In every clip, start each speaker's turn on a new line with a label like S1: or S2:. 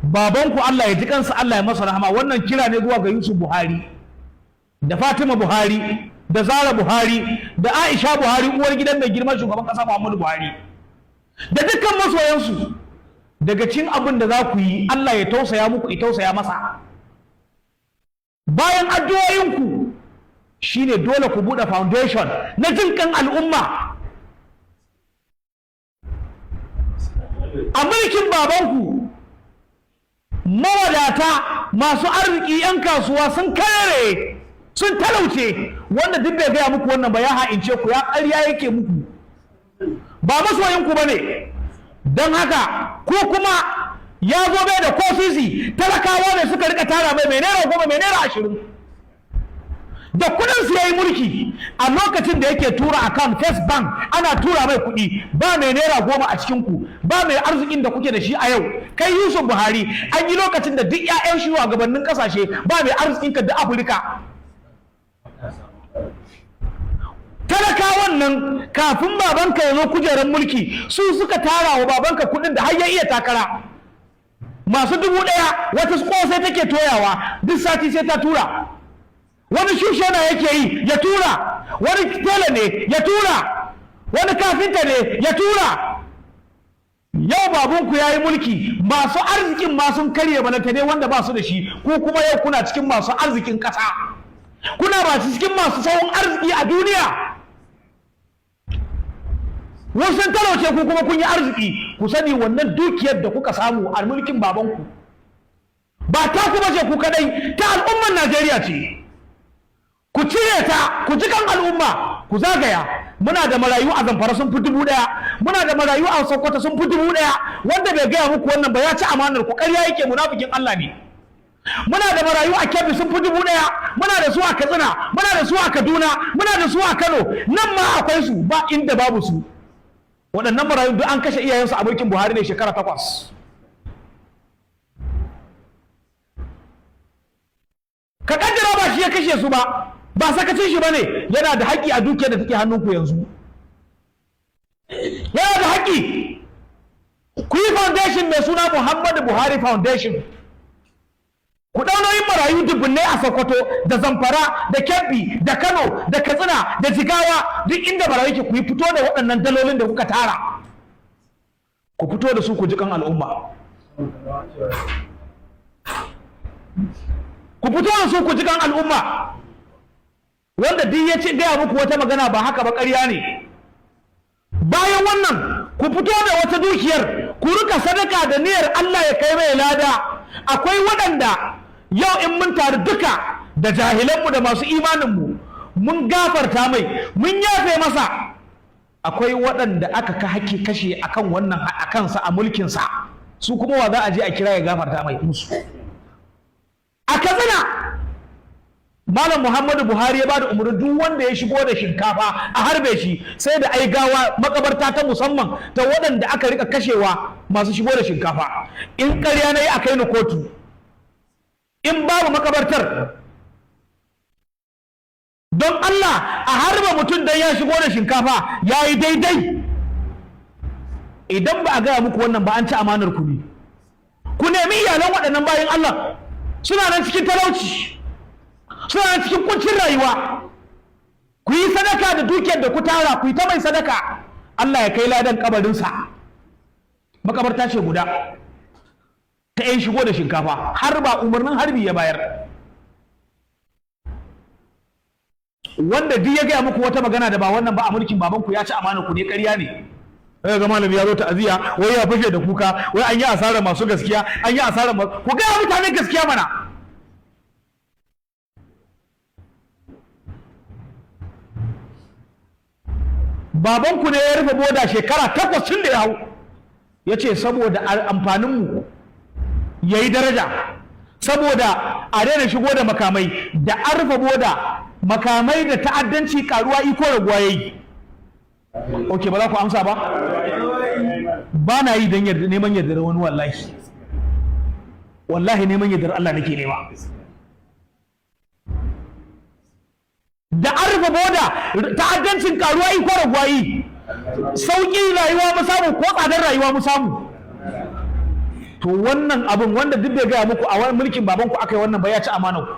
S1: Babanku, Allah ya ji kansa, Allah ya masa rahama. Wannan kira ne zuwa ga Yusuf Buhari da Fatima Buhari da Zara Buhari da Aisha Buhari, uwar gidan mai girma shugaban kasa Muhammadu Buhari, da dukkan masoyansu. Daga cin abin da za ku yi Allah ya tausaya muku, ya tausaya masa, bayan addu'o'inku, shine dole ku buɗe foundation na jin kan al'umma. A mulkin babanku, mawadata, masu arziki, 'yan kasuwa sun karere, sun talauce. Wanda duk bai gaya muku wannan ba, ya ha'ince ku, ya ƙarya yake muku, ba masoyinku ba ne. Don haka ko kuma ya zo bai da ko sisi, talakawa ne suka rika tara mai, mai ₦10, mai ₦20, da kudin su yayi mulki. A lokacin da yake tura account First Bank ana tura mai kudi, ba mai ₦10 a cikin ku, ba mai arzikin da kuke da shi a yau. Kai Yusuf Buhari, an yi lokacin da duk 'ya'yan shugabannin kasashe ba mai arzikin ka da Afirka. Talakawan nan, kafin babanka ya zo kujerar mulki, su suka tara wa babanka kudin da har ya iya takara. Masu 1000, wata kosai take toyawa, duk sati sai ta tura. Wani shushena yake yi, ya tura. Wani tela ne, ya tura. Wani kafinta ne, ya tura. Yau babanku ya yi mulki, masu arzikin ma sun karye, balanta ne wanda ba su da shi. Ko kuma yau kuna cikin masu arzikin ƙasa, kuna ba cikin masu tsawon arziki a duniya. Wasu sun talauce, ku kuma kun yi arziki. Ku sani, wannan dukiyar da kuka samu a mulkin babanku ba ta kuma ce ku kadai, ta al'ummar Najeriya ce. Ku cire ta, ku ji kan al'umma, ku zagaya. Muna da marayu a Zamfara sun fi 1000, muna da marayu a Sokoto sun fi 1000. Wanda bai gaya muku wannan ba, ya ci amanar ku, ƙarya yake, munafikin Allah ne. Muna da marayu a Kebbi sun fi 1000, muna da su a Katsina, muna da su a Kaduna, muna da su a Kano, nan ma akwai su, ba inda babu su. Waɗannan marayu duk an kashe iyayensu a mulkin Buhari ne shekara 8. Ka kaddara ba shi ya kashe su ba, ba sakacin shi bane, yana da haƙƙi a dukiyar da take hannunku yanzu, yana da haƙƙi. Ku yi foundation mai suna Muhammadu Buhari Foundation, ku ɗau nauyin marayu dubunnai a Sokoto da Zamfara da Kebbi da Kano da Katsina da Jigawa, duk inda marayu ke. Ku yi fito da waɗannan dalolin da kuka tara, ku fito da su, ku ji kan al'umma. Ku fito da su, ku ji kan al'umma. Wanda duk ya ce gaya muku wata magana ba haka ba, ƙarya ne. Bayan wannan, ku fito da wata dukiyar, ku rika sadaka da niyyar Allah ya kai mai lada. Akwai waɗanda yau in mun taru duka, da jahilanmu da masu imaninmu, mun gafarta mai, mun yafe masa. Akwai waɗanda aka ka haƙƙi kashe akan wannan a kansa, a mulkinsa. Su kuma wa za a je a kira ya gafarta mai musu? A Katsina, Malam Muhammadu Buhari ya bada umarni duk wanda ya shigo da shinkafa a harbe shi. Sai da ai gawa makabarta ta musamman ta waɗanda aka rika kashewa masu shigo da shinkafa. In ƙarya na yi, a kai ni kotu. In babu makabartar, don Allah, a harba mutum don ya shigo da shinkafa ya yi daidai? Idan ba a gaya muku wannan ba, an ci amanar ku ne. Ku nemi iyalan waɗannan bayan Allah, suna nan cikin talauci, suna nan cikin kuncin rayuwa. Ku yi sadaka da dukiyar da ku tara, ku yi ta mai sadaka, Allah ya kai ladan kabarinsa. Makabarta ce guda ta 'yan shigo da shinkafa, har ba umarnin harbi ya bayar. Wanda duk ya gaya muku wata magana da ba wannan ba a mulkin babanku, ya ci amanar ku ne, ƙarya ne. Sai ga malami ya zo ta'aziya, wai ya fashe da kuka, wai an yi asarar masu gaskiya, an yi asarar masu. Ku gaya mutane gaskiya mana. Babanku ne ya rufe boda shekara 8 tun da ya hau, ya ce saboda amfaninmu ya yi daraja, saboda a daina shigo da makamai. Da an rufe boda, makamai da ta'addanci karuwa iko raguwa yayi? Ok, ba za ku amsa ba. Ba na yi don neman yardar wani, wallahi, wallahi neman yardar Allah nake nema. Da an rufe boda, ta'addancin karuwa iko raguwa yi? Sauƙi rayuwa mu samu ko tsadar rayuwa mu samu? To wannan abin, wanda duk bai gaya muku a wani mulkin babanku aka yi wannan ba, ya ci amanar ku.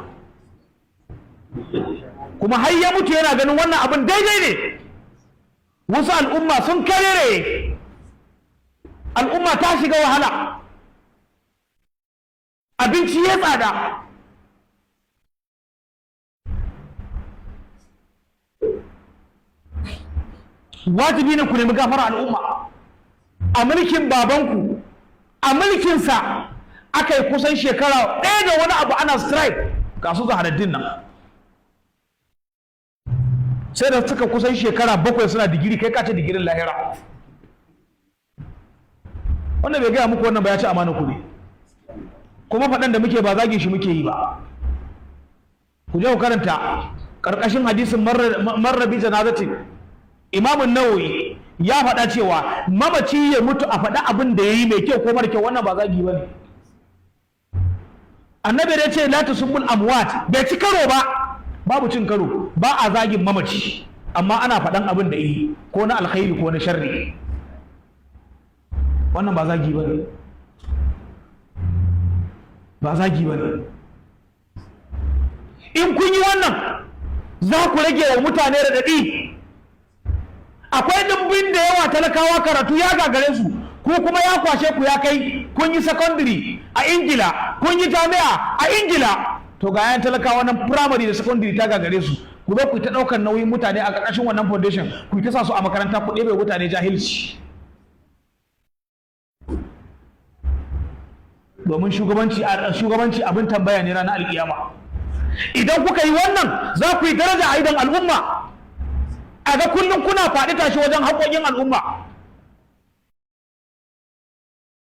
S1: Kuma har ya mutu yana ganin wannan abin daidai ne. Wasu al'umma sun karere, al'umma ta shiga wahala, abinci ya tsada. Wajibi ne ku nemi gafara al'umma. A mulkin babanku, a mulkinsa aka yi kusan shekara ɗaya da wani abu ana strike. Ga su Zaharaddin nan, sai da suka kusan shekara 7 suna digiri, kai kace digirin lahira. Wannan bai gaya muku wannan ba, ya ci amana ku ne. Kuma faɗan da muke ba zagin shi muke yi ba. Ku je ku karanta ƙarƙashin hadisin marrabi janazatin, Imamun Nawawi ya faɗa cewa mamaci ya mutu a faɗa abin da ya yi mai kyau ko mara kyau, wannan ba zagi ba ne. Annabi da ya ce la tusubbul amwat, bai ci karo ba, babu cin karo. Ba a zagin mamaci, amma ana faɗan abin da yi ko na alkhairi ko na sharri. Wannan ba zagi ba ne, ba zagi ba ne. In kun yi wannan, za ku rage wa mutane raɗaɗi. Akwai ɗimbin da yawa talakawa karatu ya gagare su, ku kuma ya kwashe ku ya kai kun yi secondary a Ingila, kun yi jami'a a Ingila. To ga yan talakawa nan, primary da secondary ta gagare su. Ku zo ku ta ɗaukar nauyin mutane a ƙarƙashin wannan foundation, ku ta sa su a makaranta, ku ɗebe mutane jahilci. Domin shugabanci abin tambaya ne ranar alkiyama. Idan kuka yi wannan, za ku yi daraja a idon al'umma, a ga kullum kuna faɗi tashi wajen haƙoƙin al'umma.